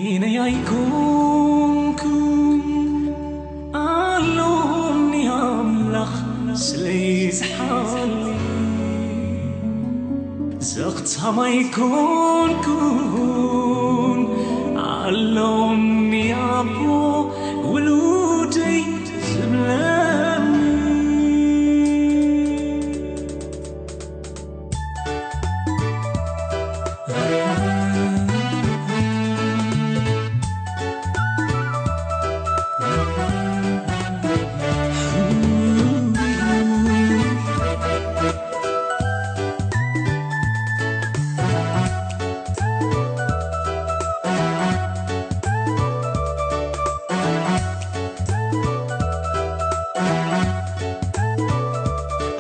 ኢነይ ኣይኮንኩን ኣሎኒ ኣምላኽ ስለይ ዝሓሊ ዘኽታም ኣይኮንኩን ኣሎኒ ኣቦ ውሉደይ ዝብለኒ።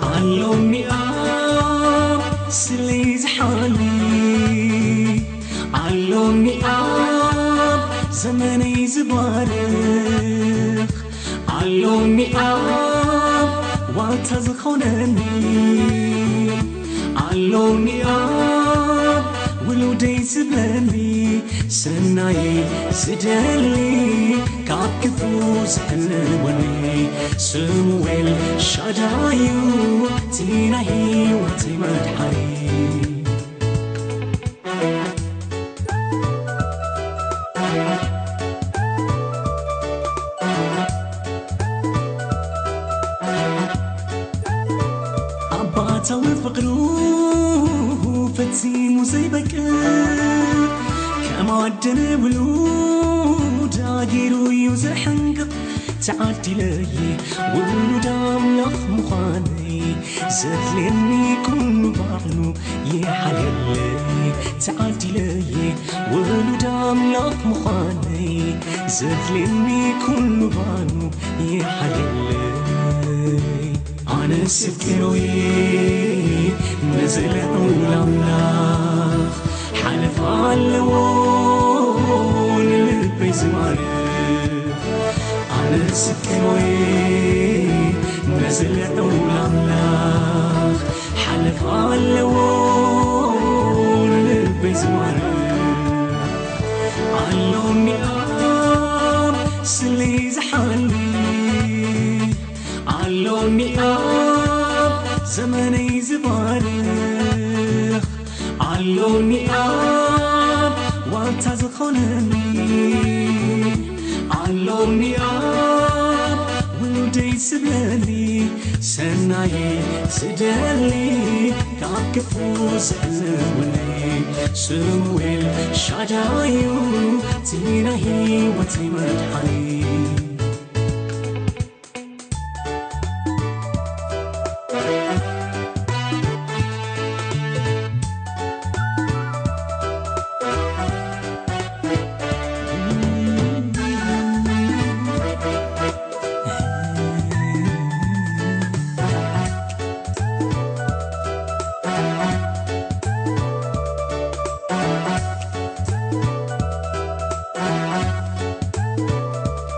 ኣሎኒ ኣብ ስለይ ዝሓሊ ኣሎኒ ኣብ ዘመነይ ዝባርኽ ኣሎኒ ኣብ ዋልታ ዝኾነኒ ኣሎኒ ኣብ ውሉደይ ዝብለኒ ሰናይ ዝደሊ ካብ ክፉ ዝሕልወኒ ስሙኤል ሻዳዩ እቲ ናይ ህይወተይ መድሓኒ። ኣባታዊ ፍቕሩ ፈጺሙ ዘይበቅዕ ከም ኣደ ንውሉዳ ገይሩ እዩ ዘሕንቅቕ። ተዓዲለየ ውሉድ ኣምላኽ ምዃነይ ዘድልየኒ ኩሉ ባዕሉ ይሓልየለይ። ተዓዲለየ ውሉድ ኣምላኽ ምዃነይ ዘድልየኒ ኩሉ ባዕሉ ይሓልየለይ። ኣነ ስብክኖይ ነዘለዓሉ ኣምላኽ ሓለፋ ኣለዎ ንልበይ ዝማርኽ። ኣነ ስብክኖይ ነዘለዓሉ ኣምላኽ ሓለፋ ኣለዎ ንልበይ ዝማርኽ። ኣሎኒ ኣብ ስለይ ዝሓሊ ኣሎኒ ኣብ ዘመነይ ዝባርኽ ኣሎኒ ኣብ ዋልታ ዝኾነኒ ኣሎኒ ኣብ ውሉደይ ዝብለኒ ሰናይ ዝደሊ ካብ ክፉ ዝሕልወኒ ስሙኤል ሻዳዩ እቲ ናይ ህይወተይ መድሓኒ።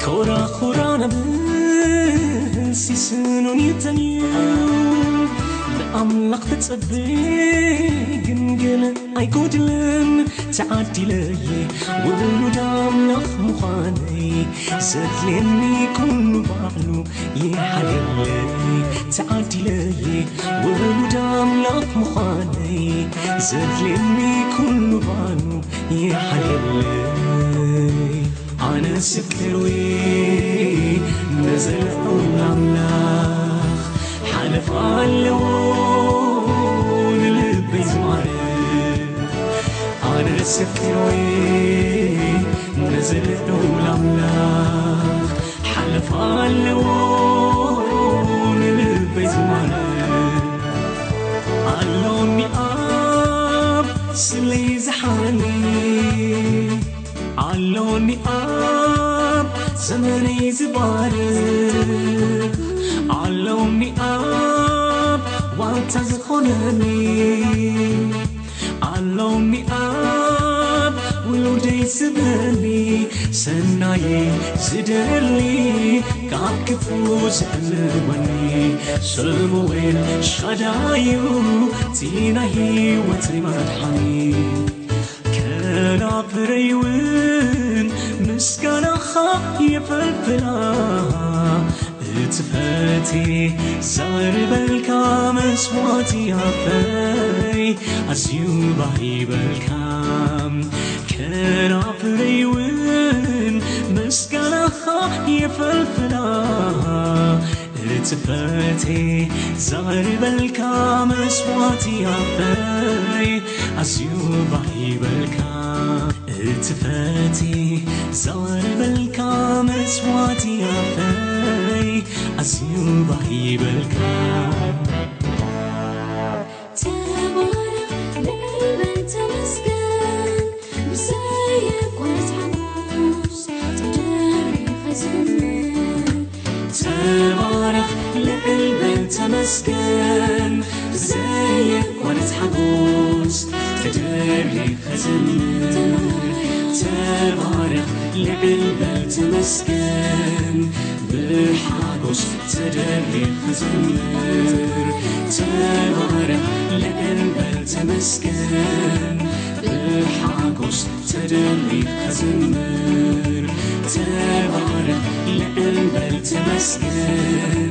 ኮራ ኮራ ነብል ሲስኑን ይተንዩ ንኣምላኽ ተጸብ ግን ገለ ኣይጎድልን ተዓዲለየ ውሉድ ኣምላኽ ምዃነይ ዘድልየኒ ኩሉ ባዕሉ ይሓልየለይ ተዓዲለየ ውሉድ ኣምላኽ ምዃነይ ዘድልየኒ ኩሉ ባዕሉ ይሓልየለይ። ኣነ ስክርዊ ነዘለዓሉ ኣምላኽ ሓለፋ ኣለዎ ንልበይ ዝማርኽ። ኣነ ስክርዊ ነዘለዓሉ ኣምላኽ ሓለፋ ኣለዎ ንልበይ ዝማርኽ። ኣሎኒ ኣብ ስለይ ዝሓሊ ኣሎኒ ኣብ ዘመነይ ዝባርኽ ኣሎኒ ኣብ ዋልታ ዝኾነኒ ኣሎኒ ኣብ ውሉደይ ዝብለኒ ሰናይ ዝደሊ ካብ ክፉ ዝሕልወኒ ስሙኤል ሻዳዩ እቲ ናይ ህይወተይ መድሓኒ ከናፍረይ እውን ምስጋናኻ የፈልፍላ እቲ ፈትየ ዘቕርበልካ መስዋዕቲ ኣፈይ ኣዝዩ ባህ ይበልካ። ከናፍረይ እውን ምስጋናኻ የፈልፍላ እቲ ፈትየ ዘቕርበልካ መስዋዕቲ ኣፈይ ኣዝዩ ባህ ይበልካ። እቲ ፈትየ ዘቕርበልካ መስዋዕቲ ኣፈይ ኣዝዩ ባህ ይበልካ። ተባረኽ ልዕል በል ተመስገን ብዘየቋርጽ ሓጎስ ተደሪኸ ዝምር። ተባረኽ ልዕል በል ተመስገን ብዘየቋርጽ ሓጎስ ተደሪኸ ዝምር። ተባረኽ ልዕል በል ተመስገን ብሓጎስ ተደሪኸ ዝምር። ተባረኽ ልዕል በል ተመስገን ብሓጎስ ተደሪኸ ዝምር። ተባረኽ ልዕል በል ተመስገን